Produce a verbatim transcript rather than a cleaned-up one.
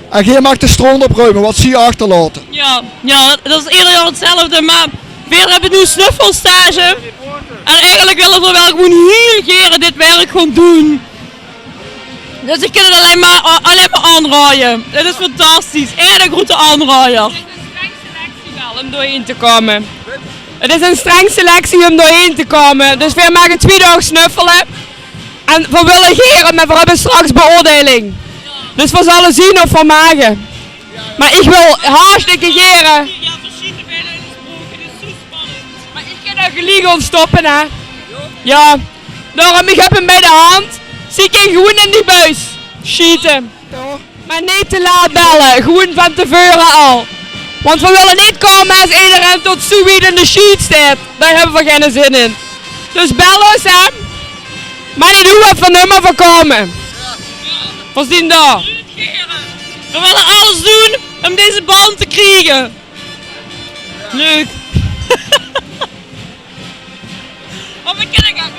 En geer maag de stront opruime wat zie achterlaote. Ja, ja, dat, dat is eder jaor hetzelfde, maar veer hebbe noe snuffelstage. En eigelik wille veer wel gewoen hiel gere dit werk gaon doen. Dus ich kin 't allein maar, allein maar aanraoje. 't Is fantastisch. Ech 'ne groete aanraojer. 't Is 'n streng selectie wel um doorheen te kome. 't Is 'n streng selectie um doorheen te kome. Dus veer mage twie daog snuffele. En veer wille gere, maar veer hebbe straks beoordeiling. Dus veer zalle zien of veer mage. Maar ich wil hartstikke gere. Ja, veer sjiete bijna in de sprook. 't Is zo spannend. Maar ich kin dao geliek aan stoppe, hè. Ja. Daorum, ich heb 'm bij de hand. Zie kin gewoen in die buis sjiete. Maar neet te laat belle. Gewoen van te veure al. Want veer wille neet kome es ederein tot zoe wied in de sjiet steit. Dao hebbe veer geine zin in. Dus bel os, hè. Maar neet doen wat veer nummer veurkome. Veer zien dao. Veer wille alles doen um deze band te kriege. Leuk. Maar veer kinne gaon.